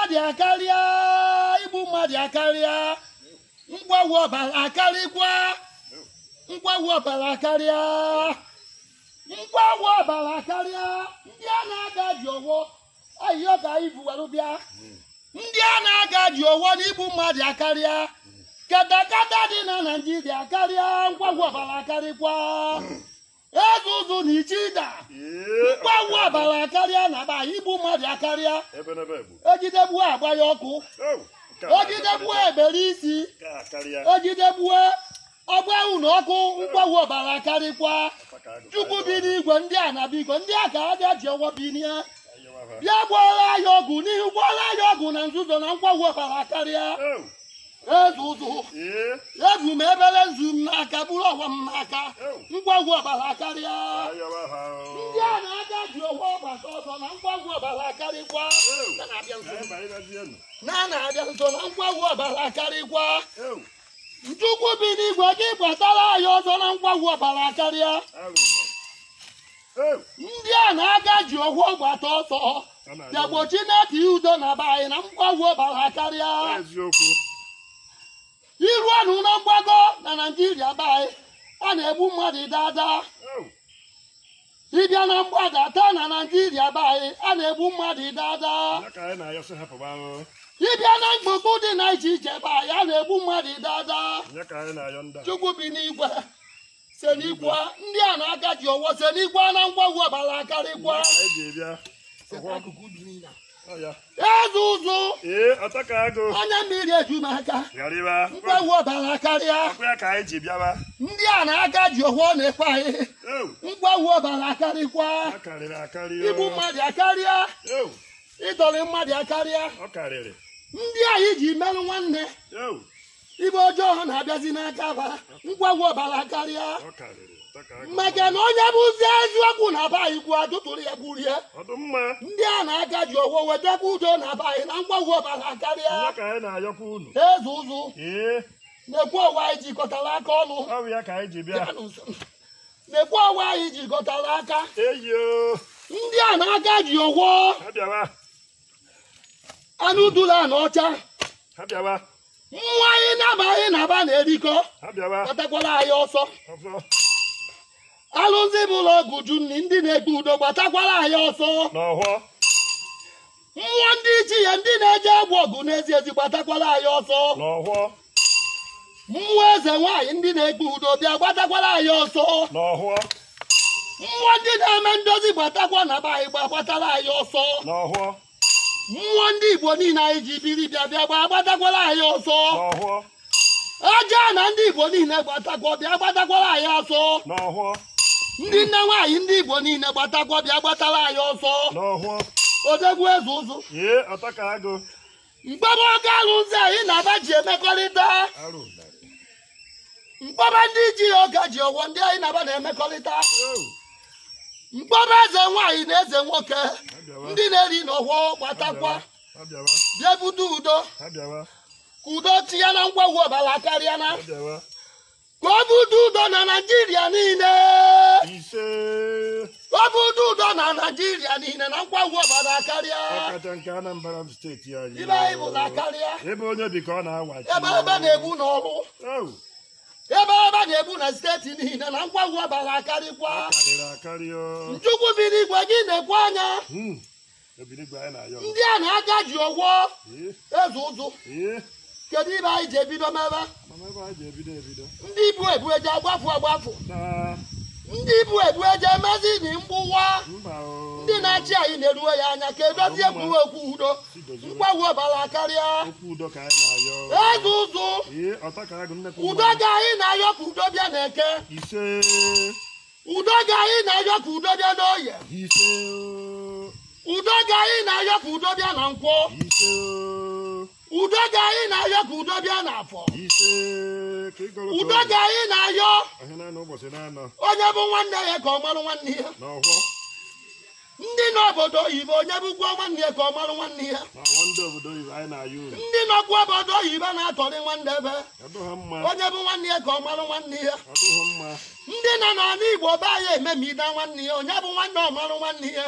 mmadụ akarịa, igbu mmadụ akarịa, ngwagwu ọbara akarịkwa, ngwagwu ọbara akarịa, ngwagwu ọbara akarịa. Ndị a na-aga ji ọwọ ahịhịa ka anyị buwara bịa. Ndị a na-aga ji ọwọ na igbu mmadụ akarịa, katakata dị na Naịjirịa karịa, ngwagwu ọbara akarịkwa. Eze ụzụ na ichida, ngwagwu ọbara akarịa na ba igbu mmadụ akarịa. Ejidegbuo agba ya ọkụ, ejidegbuo ebere isi, ejidegbuo ọgba unu ọkụ, ngwagwu ọbara akarịkwa. Chukwu bi n'igwe, ndị a na biko, ndị a ka abịa ji ọwọ binie bịa gbọọla ya ọgụ n'ihu, gbọọla ya ọgụ na nzuzo na ngwagwu ọbara akarịa. Eze ụzụ, ebu m ebere nzu m n'aka, bụrụ ọwa m n'aka, ngwagwu ọbara akarịa. Ndị a na-aga ji ọwa ọgbata ọsọ na ngwagwu ọbara akarịkwa. Na na-abịa nso na ngwagwu ọbara akarịkwa. Chukwu bi n'igwe, gị gbatara anyị ọzọ na ngwagwu ọbara akarịa. Ndị a na-aga ji ọwa ọgbata ọsọ bịa gbochi na-eti udo na be anyị na ngwagwu ọbara akarịa. Iru anụ na mgbago na Naịjirịa be anyị, a na-egbu mmadụ dada. Ịbịa na mgbada taa na Naịjirịa be anyị, a na-egbu mmadụ dada. Ịbịa na mgbukpu dị na iche iche be anyị, a na-egbu mmadụ dada. Chukwu bi n'igwe, se n'igwe, ndị a na-aga ji ọwọ se n'igwe na ngwagwu ọbara akarịkwa. Eze ụzụ, anya mmiri eju m aka, ngwagwu ọbara karịa. Ndị a na-aga ji ọwọ na-ekwe anyị, ngwagwu ọbara akarịkwa. Igbu mmadụ akarịa, ịdọrị mmadụ akarịa. Ndị anyị ji merụ nwanne, ibe ọjọọ ha na-abịazi n'aka ba, ngwagwu ọbara karịa. Maka na onye bụzi eziokwu na be anyị kwuo, atụtụrụ ya gburu ya. Ndị a na-aga ji ọwọ wetakwa udo na be anyị na ngwagwu ọbara karịa. Eze ụzụ, na-ekwu ọwa anyị jikọtara aka ọnụ, na-ekwu ọwa anyị jikọtara aka. Ndị a na-aga ji ọwọ anụ dula na ọcha, mmụọ anyị naba anyị naba na-erikọ, gbatakwara anyị ọsọ. Alụzi bụ ụlọ ọgụ ju nni, ndị na-egbu udo gbatakwara anyị ọsọ. Mmụọ ndị iche ya, ndị na-eje egwu ọgụ n'ezi ezi gbatakwara anyị ọsọ. Mmụọ eze nwaanyị ndị na-egbu udo bịa gbatakwara anyị ọsọ. Mmụọ ndị na-eme ndozi gbatakwa na be anyị gbagbatara anyị ọsọ. Mmụọ ndị Igbo niile anyị ji biri bịa bịa gbatakwara anyị ọsọ. Aja na ndị Igbo niile gbatakwa bịa gbatakwara anyị ọsọ. Ndị nne nwaanyị ndị Igbo niile gbatakwa bịa gbatara anyị ọsọ. Odegwu eze ụzụ, mkpọba ọka alụzi anyị na aba ji emekọrịta. Mkpọba ndị ji ọka ji ọwọ ndị anyị na aba na-emekọrịta. Mkpọba eze nwaanyị na eze nwoke ndị na-eri n'ọhụọ gbatakwa bịa bute udo, ka udo tinye na ngwagwu ọbara karịa, na ka ọ bute udo na Naịjirịa niile. Ka ọ bute udo na Naịjirịa niile na ngwagwu ọbara karịa. Ibe anyị bụ na karịa, ebe ebe na-egbu n'ọrụ, ebe ebe na-egbu na steeti niile na ngwagwu ọbara akarịkwa. Chukwu bi n'igwe, gị na-ekwe anya. Ndị a na-aga ji ọwọ eze ụzụ, kedu ibe anyị ji ebido mebe? Ndị ibu ebu eje agbafu agbafu, ndị ibu ebu eje emezi na mgbụwa. Ndị na-achị anyị na-eruo ya anya ka edozie ekwuwe okwu udo, ngwagwu ọbara karịa. Eze ụzụ, udo ga anyị na-ayọ ka udo bịa n'eke, udo ga anyị na-ayọ ka udo bịa n'oye, udo ga anyị na-ayọ ka udo bịa na nkwọ, udo ga anyị na-ayọ ka udo bịa n'afọ, udo ga anyị na-ayọ onye bụ nwanne ya ka ọ marụ nwanne ya. Ndị n'obodo oyibo, onye bụkwa nwanne ya ka ọ marụ nwanne ya. Ndị nọkwa obodo oyibo na-atọrị nwanne ebe, onye bụ nwanne ya ka ọ marụ nwanne ya. Ndị nọ n'ala Igbo be anyị ememida nwanne ya, onye bụ nwanne ọ marụ nwanne ya.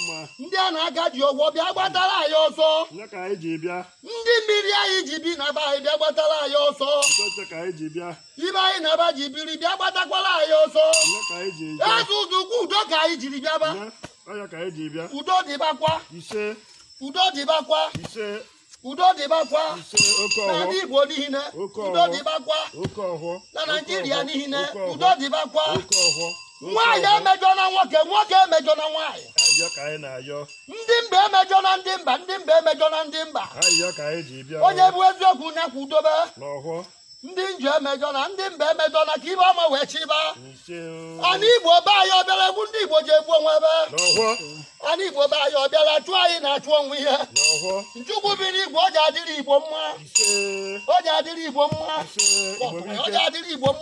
mma. Ndị a na-aga ji ọgwọ bịa gbatara anyị ọsọ. Nye ka anyị ji bịa. Ndị mmiri anyị ji bi na be anyị bịa gbatara anyị ọsọ. Nchọcha ka anyị ji bịa. Ibe anyị na ba ji biri bịa gbatakwara anyị ọsọ. Nye ka anyị ji bịa. Eze ụzọ ukwu udo ka anyị jiri bịaba. Nye ọya ka anyị ji bịa. Udo dịbakwa. Ise. Udo dịbakwa. Ise. Udo dịbakwa. Ise oke N'ala ọhụụ. Igbo niile. Oke Udo ọhụụ. dịbakwa. Oke ọhụụ. Na Naịjirịa niile. Oke ọhụụ. Udo dịbakwa. Oke ọhụụ. Nwaanyị emejọ na nwoke, nwoke emejọ na nwaanyị. Ayịyọ ka anyị na-ayọ. Ndị mba emejọ na ndị mba, ndị mba emejọ na ndị mba. Ayịyọ ka anyị ji bịa. Onye bụ eziokwu na-akwudobe. N'ọhụụ. Ndị njọ emejọ na ndị mba emejọ na ka ibe ọma wee chịba. Ise. Ana Igbo be anyị ọbịara egbu ndị Igbo ji egbu onwe ebe. N'ọhụụ. Ana Igbo be anyị ọbịara chụọ anyị na-achụ onwe ihe. N'ọhụụ. Nchukwu bi n'igwe ọ ji adịrị Igbo mma. Ise. Ọ ji adịrị Igbo mma. Ise. Igbo bụ Ọ ike. ji adịrị Igbo mma.